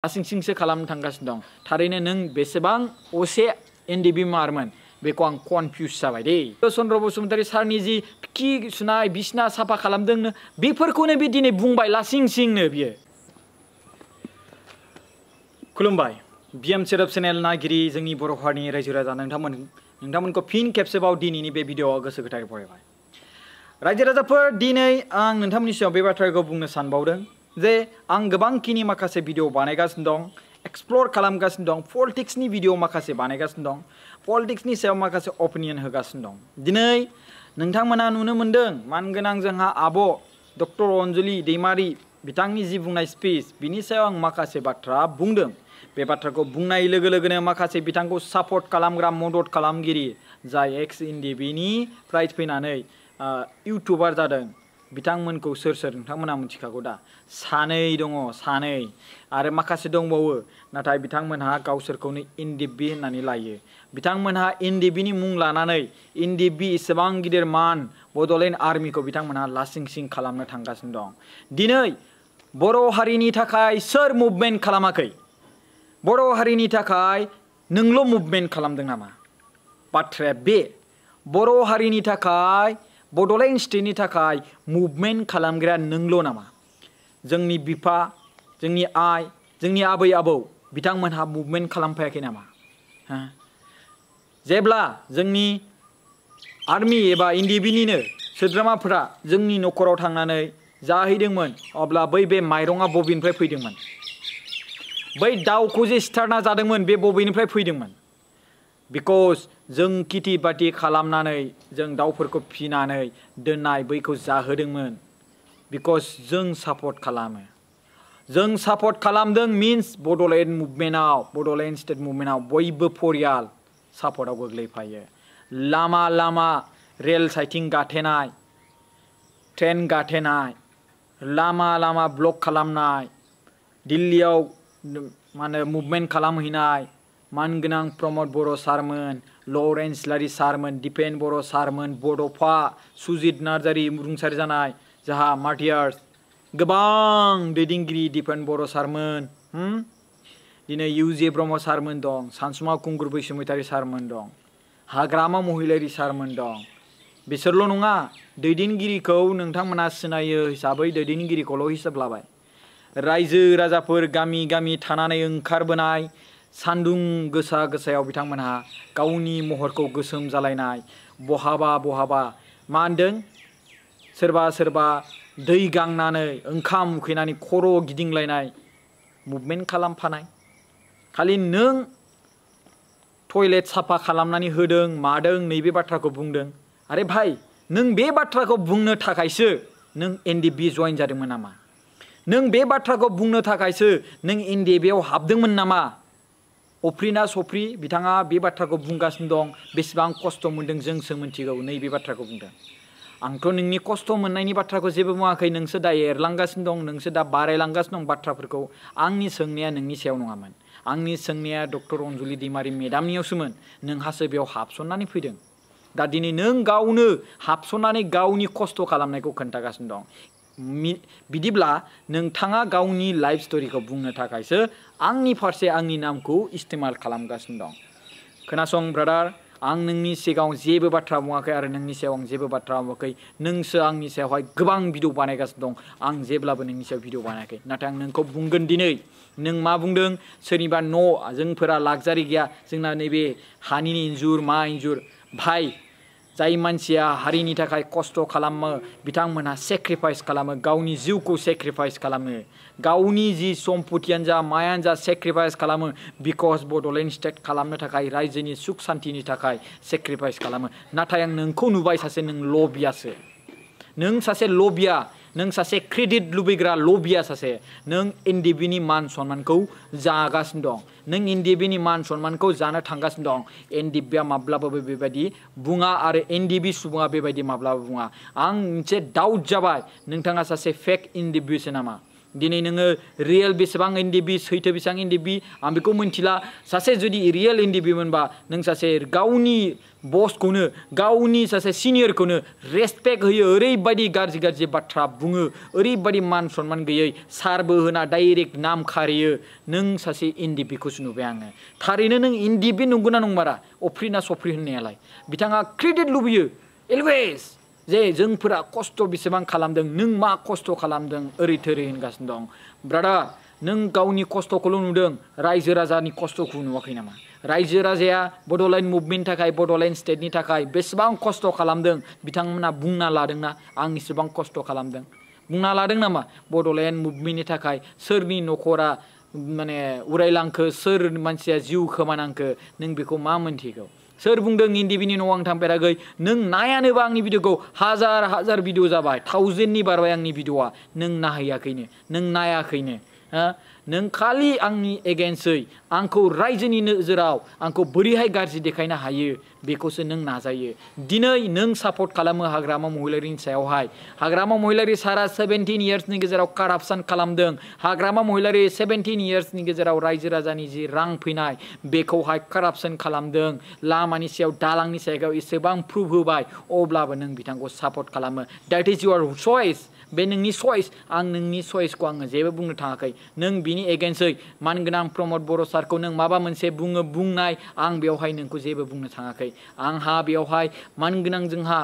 लासिंसिंसो खालामनो थांगासिनो दं थारैनो नों बेसेबां असे एनडिबि मारमोन बेखौ आं कनफिउज जाबाय दे चन्द्र बसुमतारी सारनि जि खि सुनाय बिसना साफा खालामदोंनो बेफोरखौनो बे दिनै बुंबाय लासिंसिंनो बियो खुलुमबाय बिएम सेरब चेनेल नागिरि जोंनि बर' हारिनि रायजो राजा नोंथांमोनखौ फिन खेबसेबाव दिनैनि बे भिडिअ'आव गोसो गोथारै बरायबाय रायजो राजाफोर दिनै आं नोंथांमोननि सिगाङाव बे बाथ्राखौ बुंनो सानबावदों जे आं गोबांखिनि माखासे भिडिअ बानायगासिनो दं एक्सप्लर खालामगासिनो दं पलिटिक्सनि भिडिअ माखासे बानायगासिनो दं पलिटिक्सनि सायाव माखासे अपिनियन होगासिनो दं दिनै नोंथांमोना नुनो मोन्दों मानगोनां जोंहा आब' डक्टर अनजुलि दैमारि बिथांनि जि बुंनाय स्पिच बिनि सायाव आं माखासे बाथ्रा बुंदों बे बाथ्राखौ बुंनाय लोगो लोगोनो माखासे बिथांखौ सापर्ट खालामग्रा मदद खालामगिरि जाय एक्स एनडिबिनि प्राइज फैनानै इउटुबार जादों बिथांमोनखौ सोर सोर नोंथांमोना मिथिखागौ दा सानै दङ सानै आरो माखासे दंबावो नाथाय बिथांमोनहा गावसोरखौनो एनडिबि होननानै लायो बिथांमोनहा एनडिबिनि मुं लानानै एनडिबि एसेबां गिदिर मान बड'लेण्ड आर्मिखौ बिथांमोनहा लासिंसिं खालामनो थांगासिनो दं दिनै बर' हारिनि थाखाय सोर मुभमेन्ट खालामाखै बर' हारिनि थाखाय नोंल' मुभमेन्ट खालामदों नामा बाथ्राया बे बर' हारिनि थाखाय बड'लेण्ड स्टेटनि थाखाय मुभमेन्ट खालामग्रा नोंल' नामा जोंनि बिफा जोंनि आइ जोंनि आबै आबौ बिथांमोनहा मुभमेन्ट खालामफायाखै नामा जेब्ला जोंनि आर्मि एबा एनडिबिनिनो सोद्रोमाफोरा जोंनि न'खराव थांनानै जाहैदोंमोन अब्ला बे माइरङा बबेनिफ्राय फैदोंमोन बै दाउखौ जे सिथारना जादोंमोन बे बबेनिफ्राय फैदोंमोन बिकज जों खेथि बाथि खालामनानै जों दाउफोरखौ फिनानै दोननाय बैखौ जाहोदोंमोन बिकज जों सापर्ट खालामो जों सापर्ट खालामदों मिन्स बड'लेण्ड मुभमेन्टआव बड'लेण्ड स्टेट मुभमेन्टआव बयबो फरियाल सापर्टआव गोग्लैफायो लामा लामा रेल साइथिं गाथेनाय ट्रेन गाथेनाय लामा लामा ब्लक खालामनाय दिल्लीयाव मा होनो मुभमेन्ट खालामहैनाय मानगोनां प्रमद बर' सारमोन लरेन्स इस्लारि सारमोन दिपेन बर' सारमोन बड'फा सुजित नार्जारि रुंसारि जानाय जाहा मार्टियार्स गोबां दैदेनगिरि दिपेन बर' सारमोन दिनै इउजे ब्रह्म सारमोन दं सानसुमा खुंगुर बैसोमुतियारि सारमोन दं हाग्रामा महिलारि सारमोन दं बिसोरल' नङा दैदेनगिरिखौ नोंथांमोना सिनायो हिसाबै दैदेनगिरिखौल' हिसाब लाबाय रायजो राजाफोर गामि गामि थानानै ओंखारबोनाय सान्दुं गोसा गोसायाव बिथांमोनहा गावनि महरखौ गोसोम जालायनाय बहाबा बहाबा मा होनदों सोरबा सोरबा दै गांनानै ओंखाम उखैनानै खर' गिदिंलायनाय मुभमेन्ट खालामफानाय खालि नों टयलेट साफा खालामनानै होदों मादों नैबे बाथ्राखौ बुंदों आरे भाई नों बे बाथ्राखौ बुंनो थाखायसो नों एनडिबि जइन जादोंमोन नामा नों बे बाथ्राखौ बुंनो थाखायसो नों एनडिबिआव हाबदोंमोन नामा अफ्रिना सफ्रि बिथाङा बे बाथ्राखौ बुंगासिनो दं बेसेबां खस्थ' मोनदों जोंसो मिथिगौ नैबे बाथ्राखौ बुंदों आंथ' नोंनि खस्थ' मोननायनि बाथ्राखौ जेबो बुङाखै नोंसो दा एरलांगासिनो दं नोंसो दा बारायलांगासिनो दं बाथ्राफोरखौ आंनि सोंनाया नोंनि सायाव नङामोन आंनि सोंनाया डक्टर अनजुलि दैमारि मेडामनियावसोमोन नोंहासो बेयाव हाबसननानै फैदों दा दिनै नों गावनो हाबसननानै गावनि खस्थ' खालामनायखौ खोन्थागासिनो दं बिदिब्ला नोंथाङा गावनि लाइफ स्ट'रिखौ बुंनो थाखायसो आंनि फारसे आंनि नामखौ इस्तेमाल खालामगासिनो दं खोनासं ब्रादार आं नोंनि सिगाङाव जेबो बाथ्रा बुङाखै आरो नोंनि सायाव आं जेबो बाथ्रा बुङाखै नोंसो आंनि सायावहाय गोबां भिडिअ बानायगासिनो दं आं जेब्लाबो नोंनि सायाव भिडिअ बानायाखै नाथाय आं नोंखौ बुंगोन दिनै नों मा बुंदों सोरनिबा न' जोंफोरा लाक्जारि गैया जोंना नैबे हानि इन्जुर मा इन्जुर भाई जाय मानसिया हारिनि थाखाय खस्थ' खालामो बिथांमोनहा सेक्रिफाइस खालामो गावनि जिउखौ सेक्रिफाइस खालामो गावनि जि सम्पतियानो जा मायानो जा सेक्रिफाइस खालामो बिकज बड'लेण्ड स्टेट खालामनो थाखाय रायजोनि सुख सान्तिनि थाखाय सेक्रिफाइस खालामो नाथाय आं नोंखौ नुबाय सासे नों लबियासो नों सासे लबिया नों सासे क्रेडिट लुबैग्रा लबिया सासे नों एनडिबिनि मान सन्मानखौ जागासिनो दं नों एनडिबिनि मान सन्मानखौ जानो थांगासिनो दं एनडिबिया माब्लाबाबो बेबायदि बुङा आरो एनडिबि सुबुङा बेबायदि माब्लाबाबो बुङा आं मोनसे डाउट जाबाय नोंथाङा सासे फेक एनडिबिसो नामा दिनै नोङो रियेल बेसेबां एनडिबि सैथो बेसेबां एनडिबि आं बेखौ मिन्थिला सासे जुदि रियेल एनडिबि मोनबा नों सासे गावनि बसखौनो गावनि सासे सिनियरखौनो रेसपेक्ट होयो ओरैबायदि गाज्रि गाज्रि बाथ्रा बुङो ओरैबायदि मान सनमान गैयै सारबो होना डाइरेक्ट नाम खारियो नों सासे एनडिबिखौसो नुबाय आङो थारैनो नों एनडिबि नंगौना नंमारा अफ्रि ना सफ्रि होननायालाय बिथाङा क्रेडिट लुबैयो एलवेज जे जोंफोरा खस्थ' बेसेबां खालामदों नों मा खस्थ' खालामदों ओरै थोरै होनगासिनो दं ब्रादार नों गावनि खस्थ'खौल' नुदों रायजो राजानि खस्थ'खौ नुवाखै नामा रायजो राजाया बड'लेण्ड मुभमेन्टनि थाखाय बड'लेण्ड स्टेटनि थाखाय बेसेबां खस्थ' खालामदों बिथांमोना बुंना लादोंना आं इसेबां खस्थ' खालामदों बुंना लादों नामा बड'लेण्ड मुभमेन्टनि थाखाय सोरनि न'खरा माने उरायलांखो सोर मानसिया जिउ खोमानांखो नों बेखौ मा मोनथिगौ सोर बुंदों एनडिबिनि न'आव आं थांफेराखै नों नायानोबा आंनि भिडिअखौ हाजार हाजार भिडिअ जाबाय थावजेन्डनि बारबाय आंनि भिडिअआ नों नायहैयाखैनो नों नायाखैनो नों खालि आंनि एगेन्स्टै आंखौ रायजोनि नोजोराव आंखौ बोरैहाय गाज्रि देखायनो हायो बेखौसो नों नाजायो दिनै नों सापर्ट खालामो हाग्रामा महिलारिनि सायावहाय हाग्रामा महिलारि सारा 17 इयार्सनि गेजेराव कारापसन खालामदों हाग्रामा महिलारि 17 इयार्सनि गेजेराव रायजो राजानि जि रां फैनाय बेखौहाय कारापसन खालामदों लामानि सायाव दालांनि सायाव एसेबां प्रुफ होबाय अब्लाबो नों बिथांखौ सापर्ट खालामो दैट इज युवर चॉइस बे नोंनि चॉइस आं नोंनि चॉइसखौ आङो जेबो बुंनो थाङाखै नों बिनि एगेन्स्टै मानगोनां प्रमद बर' सारखौ नों माबा मोनसे बुङो बुंनाय आं बेवहाय नोंखौ जेबो बुंनो थाङाखै आंहा बेवहाय मानगोनां जोंहा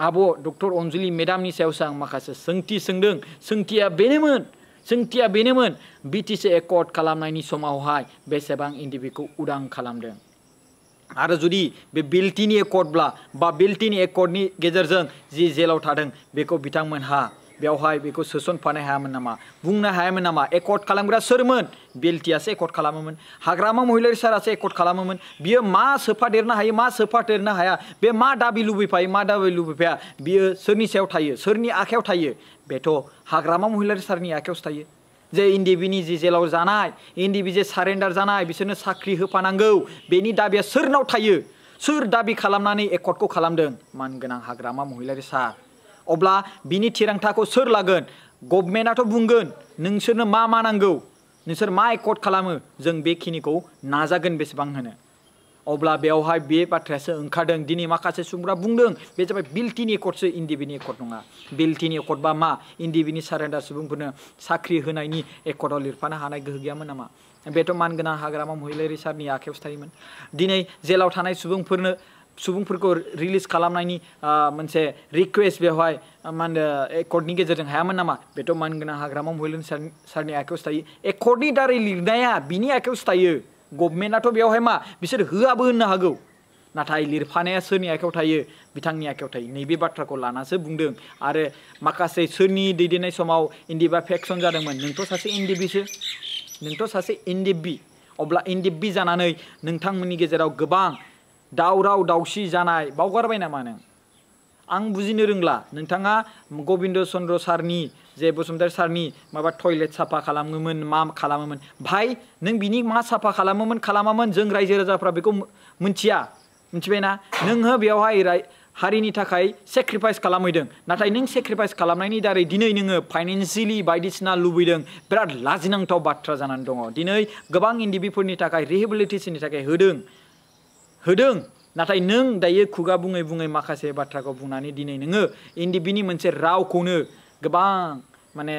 आब' डक्टर अनजुलि मेडामनि सायावसो आं माखासे सोंथि सोंदों सोंथिया बेनोमोन बिटिसि एकर्ड खालामनायनि समावहाय बेसेबां एनडिबिखौ उदां खालामदों आरो जुदि बे बिलटिनि एकर्डब्ला बा बिलटिनि एकर्डनि गेजेरजों जि जेलाव थादों बेखौ बिथांमोनहा बेवहाय बेखौ सोसनफानो हायामोन नामा बुंनो हायामोन नामा एकर्ड खालामग्रा सोरमोन बिलटियासो एकर्ड खालामोमोन हाग्रामा महिलारि सारासो एकर्ड खालामोमोन बियो मा सोफादेरनो हायो मा सोफादेरनो हाया बे मा दाबि लुबैफायो मा दाबि लुबैफाया बियो सोरनि सायाव थायो सोरनि आखायाव थायो बेथ' हाग्रामा महिलारि सारनि आखायावसो थायो जे एनडिबिनि जि जेलाव जानाय एनडिबि जे सारेन्डार जानाय बिसोरनो साख्रि होफानांगौ बेनि दाबिया सोरनाव थायो सोर दाबि खालामनानै एकर्डखौ खालामदों मानगोनां हाग्रामा महिलारि सार अब्ला बिनि थिरांथाखौ सोर लागोन गभर्नमेन्टआथ' बुंगोन नोंसोरनो मा नांगौ नोंसोर मा एकर्ड खालामो जों बेखिनिखौ नाजागोन बेसेबां होनो अब्ला बेवहाय बे बाथ्रायासो ओंखारदों दिनै माखासे सुबुंफोरा बुंदों बे जाबाय बिलटिनि एकर्डसो एनडिबिनि एकर्ड नङा बिलटिनि एकर्ड बा मा एनडिबिनि सारेन्डार सुबुंफोरनो साख्रि होनायनि एकर्डआव लिरफानो हानाय गोहो गैयामोन नामा बेथ' मानगोनां हाग्रामा महिलारि सारनि आखायावसो थायोमोन दिनै जेलाव थानाय सुबुंफोरखौ रिलिज खालामनायनि मोनसे रिक्वेस्ट बेवहाय मा होनो एकर्डनि गेजेरजों हायामोन नामा बेथ' मानगोनां हाग्रामा महिलारि सारनि आखायावसो थायो एकर्डनि दारै लिरनाया बिनि आखायावसो थायो गभर्नमेन्टआथ' बेवहाय मा बिसोर होआबो होननो हागौ नाथाय लिरफानाया सोरनि आखायाव थायो बिथांनि आखायाव थायो नैबे बाथ्राखौ लानासो बुंदों आरो माखासे सोरनि दैदेननाय समाव एनडिबिआ फेक्सन जादोंमोन नोंथ' सासे एनडिबि अब्ला एनडिबि जानानै नोंथांमोननि गेजेराव गोबां दावराव दावसि जानाय बावगारबाय नामा नों आं बुजिनो रोंला नोंथाङा गबिन्द चन्द्र सारनि जे बसुमतारी सारनि माबा टयलेट साफा खालामोमोन मा खालामोमोन भाई नों बिनि मा साफा खालामामोन जों रायजो राजाफ्रा बेखौ मिथिबायना नोङो बेवहाय हारिनि थाखाय सेक्रिफाइस खालामहैदों नाथाय नों सेक्रिफाइस खालामनायनि दारै दिनै नोङो फाइनेन्सियेलि बायदिसिना लुबैदों बिराद लाजिनांथाव बाथ्रा जानानै दङ दिनै गोबां एनडिबिफोरनि थाखाय रिहेबिलिटेसननि थाखाय होदों नाथाय नों दायो खुगा बुङै माखासे बाथ्राखौ बुंनानै दिनै नोङो एनडिबिनि मोनसे रावखौनो गोबां माने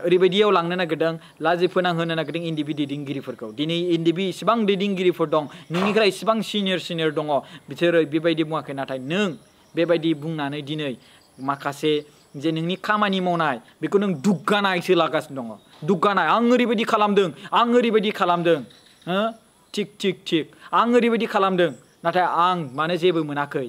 ओरैबायदियाव लांनो नागिरदों लाजि फोनांहोनो नागिरदों एनडिबि दैदेनगिरिफोरखौ दिनै एनडिबि इसिबां दैदेनगिरिफोर दं नोंनिफ्राय इसिबां सिनियर दङ बिसोरो बेबायदि बुङाखै नाथाय नों बेबायदि बुंनानै दिनै माखासे जे नोंनि खामानि मावनाय बेखौ नों दुग्गानायसो लागासिनो दङ दुग्गानाय आं ओरैबायदि खालामदों थिक आं ओरैबायदि खालामदों नाथाय आं मानो जेबो मोनाखै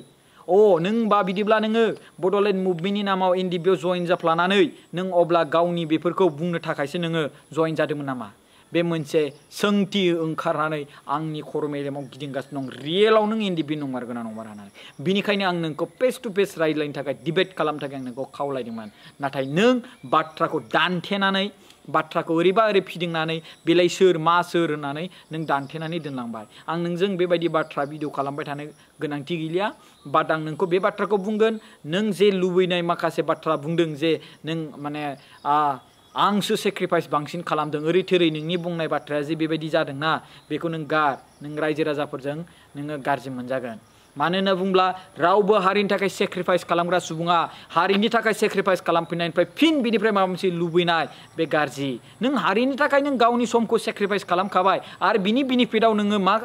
नों बा बिदिब्ला नोङो बड'लेण्ड मुभमेन्टनि नामाव एनडिबिआव जइन जाफ्लानानै नों अब्ला गावनि बेफोरखौ बुंनो थाखायसो नोङो जइन जादोंमोन नामा बे मोनसे सोंथि ओंखारनानै आंनि खर' मेलेमाव गिदिंगासिनो दं रियेलाव नों एनडिबि नंमारगोना नंमारा होननानै बिनिखायनो आं नोंखौ फेस टु फेस रायज्लायनो थाखाय डिबेट खालामनो थाखाय आं नोंखौ खावलायदोंमोन नाथाय नों बाथ्राखौ दानथेनानै बाथ्राखौ ओरैबा ओरै फिदिंनानै बेलाय सोर होननानै नों दानथेनानै दोनलांबाय आं नोंजों बेबायदि बाथ्रा भिडिअ खालामबाय थानो गोनांथि गैलिया बाट आं नोंखौ बे बाथ्राखौ बुंगोन नों जे लुबैनाय माखासे बाथ्रा बुंदों जे नों माने आंसो सेक्रिफाइस बांसिन खालामदों ओरै थोरै नोंनि बुंनाय बाथ्राया जे बेबायदि जादोंना बेखौ नों गार नों रायजो राजाफोरजों नोङो गाज्रि मोनजागोन मानो होनना बुंब्ला रावबो हारिनि थाखाय सेक्रिफाइस खालामग्रा सुबुङा हारिनि थाखाय सेक्रिफाइस खालामफिननायनिफ्राय फिन बिनिफ्राय माबा मोनसे लुबैनाय बे गाज्रि नों हारिनि थाखाय नों गावनि समखौ सेक्रिफाइस खालामखाबाय आरो बिनि बेनिफिटआव नोङो मा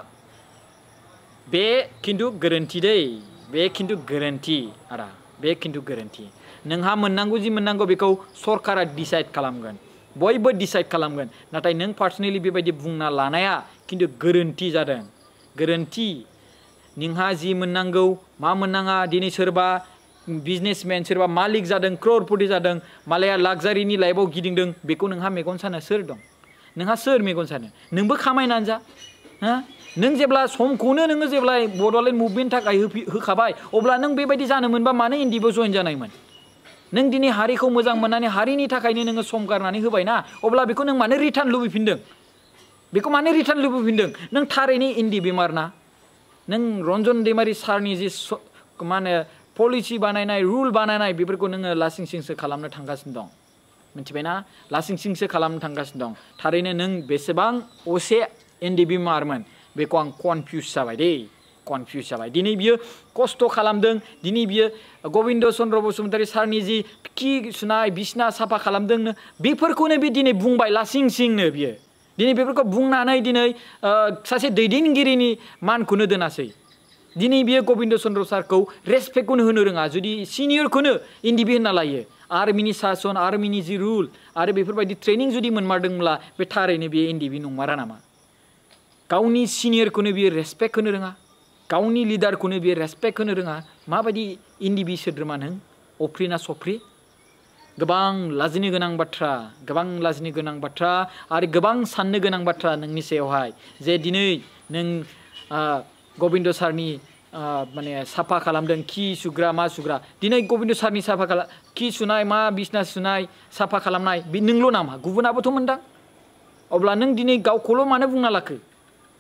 बे खिन्थु गोरोन्थि दै बे खिन्थु गोरोन्थि आदा बे खिन्थु गोरोन्थि नोंहा मोननांगौ जि मोननांगौ बेखौ सरकारा डिसाइड खालामगोन बयबो डिसाइड खालामगोन नाथाय नों पार्सनेलि बेबायदि बुंना लानाया खिन्थु गोरोन्थि जादों गोरोन्थि नोंहा जि मोननांगौ मा मोननाङा दिनै सोरबा बिजनेसमेन सोरबा मालिक जादों क्ररपति जादों मालाया लाक्जारिनि लाइफआव गिदिंदों बेखौ नोंहा मेगन सानो सोर दं नोंहा सोर मेगन सानो नोंबो खामायनानै जा हा नों जेब्ला समखौनो नोङो जेब्ला बड'लेण्ड मुभमेन्टनि थाखाय होखाबाय अब्ला नों बेबायदि जानो मोनबा मानो एनडिएफआव जइन जानायमोन नों दिनै हारिखौ मोजां मोननानै हारिनि थाखायनो नोङो सम गारनानै होबायना अब्ला बेखौ नों मानो रिटार्न लुबैफिनदों बेखौ मानो रिटार्न लुबैफिनदों नों थारैनो एनडिएफआर ना नों रन्जन दैमारि सारनि जि मा होनो पलिसि बानायनाय रुल बानायनाय बेफोरखौ नोङो लासिं सिंसो खालामनो थांगासिनो दं मिथिबायना लासिं सिंसो खालामनो थांगासिनो दं थारैनो नों बेसेबां असे एनडिएफआरमोन बेखौ आं कनफिउज जाबाय दै कनफिउज जाबाय दिनै बियो खस्थ' खालामदों दिनै बियो गबिन्द चन्द्र बसुमतारी सारनि जि खि सुनाय बिसिना साफा खालामदोंनो बेफोरखौनो बे दिनै बुंबाय लासिं सिंनो बियो दिनै बेफोरखौ बुंनानै दिनै सासे दैदेनगिरिनि मानखौनो दोनासै दिनै बियो गबिन्द चन्द्र सारखौ रेसपेक्टखौनो होनो रोङा जुदि सिनियरखौनो एनडिएफबि होनना लायो आर्मिनि सासन आर्मिनि जि रुल आरो बेफोरबायदि ट्रेनिं जुदि मोनमारदोंब्ला बे थारैनो बियो एनडिएफबि नंमारा नामा गावनि सिनियरखौनो बियो रेसपेक्ट होनो रोङा गावनि लिडारखौनो बियो रेसपेक्ट होनो रोङा माबायदि एनडिएफबि सोद्रोमा नों अफ्रि ना सफ्रि गोबां लाजिनो गोनां बाथ्रा आरो गोबां साननो गोनां बाथ्रा नोंनि सायावहाय जे दिनै नों गबिन्द सारनि माने साफा खालामदों खि सुग्रा मा सुग्रा दिनै गबिन्द सारनि खि सुनाय मा बिसना सुनाय साफा खालामनाय बे नोंल' नामा गुबुनाबोथ' मोनदां अब्ला नों दिनै गावखौल' मानो बुंना लाखो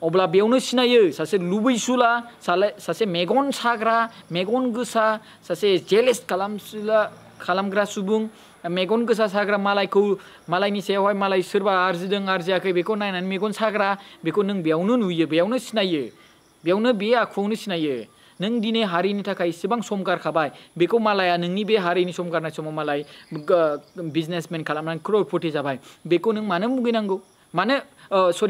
अब्ला बेयावनो सिनायो सासे लुबैसुला सासे मेगन साग्रा मेगन गोसा सासे जेलेस खालामग्रा सुबुं मेगन गोसा साग्रा मालायनि सायावहाय मालाय सोरबा आरजिदों आरजियाखै बेखौ नायनानै मेगन साग्रा बेखौ नों बेयावनो नुयो बेयावनो सिनायो बेयावनो बे आखुआवनो सिनायो नों दिनै हारिनि थाखाय इसेबां सम गारखाबाय बेखौ मालाया नोंनि बे हारिनि सम गारनाय समाव मालाय बिजनेसमेन खालामनानै क्ररपति जाबाय बेखौ नों मानो मुगैनांगौ मानो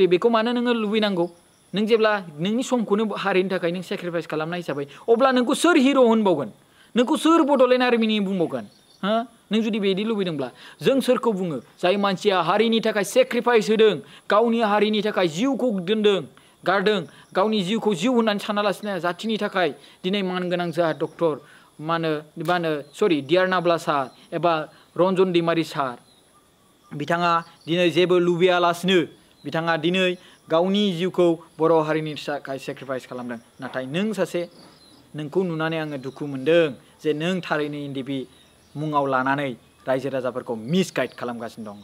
बेखौ मानो नोङो लुबैनांगौ नों जेब्ला नोंनि समखौनो हारिनि थाखाय नों सेक्रिफाइस खालामनाय हिसाबै अब्ला नोंखौ सोर हिर' होनबावगोन नोंखौ सोर बड'लेण्ड आर्मिनि बुंबावगोन हा नों जुदि बेदि लुबैदोंब्ला जों सोरखौ बुङो जाय मानसिया हारिनि थाखाय सेक्रिफाइस होदों गावनि हारिनि थाखाय जिउखौ गारदों गावनि जिउखौ जिउ होननानै सानालासिनो जाथिनि थाखाय दिनै मानगोनां जोंहा डक्टर डियार नाब्ला सार एबा रन्जन दैमारि सार बिथाङा दिनै जेबो लुबैयालासिनो बिथाङा दिनै गावनि जिउखौ बर' हारिनि थाखाय सेक्रिफाइस खालामदों नाथाय नोंखौ नुनानै आङो दुखु मोनदों जे नों थारैनो एनडिएफबि मुङाव लानानै रायजो राजाफोरखौ मिसगाइड खालामगासिनो दं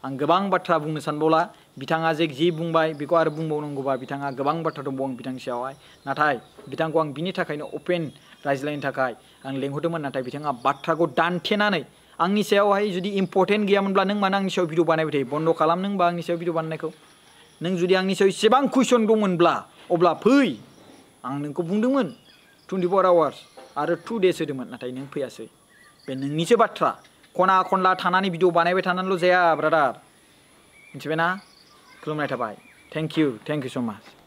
आं गोबां बाथ्रा बुंनो सानबावला बिथाङा जे जि बुंबाय बेखौ आरो बुंबावनांगौबा बिथाङा गोबां बाथ्रा दंबावो बिथांनि सायावहाय नाथाय बिथांखौ आं बिनि थाखायनो अपेन रायज्लायनो थाखाय आं लेंहरदोंमोन नाथाय बिथाङा बाथ्राखौ दानथेनानै आंनि सायावहाय जुदि इम्परटेन्ट गैयामोनब्ला नों मानो आंनि सायाव भिडिअ बानायबाय थायो बन्द' खालाम नों आंनि सायाव भिडिअ बानायनायखौ नों जुदि आंनि सायाव इसेबां कुइसन दंमोनब्ला अब्ला फै आं नोंखौ बुंदोंमोन 24 आवार्स आरो 2 days होदोंमोन नाथाय नों फैयासै बे नोंनिसो बाथ्रा खना खनला थानानै भिडिअ बानायबाय थानानैल' जाया ब्रादार मिथिबायना खुलुमनाय थाबाय थेंक इउ स' माच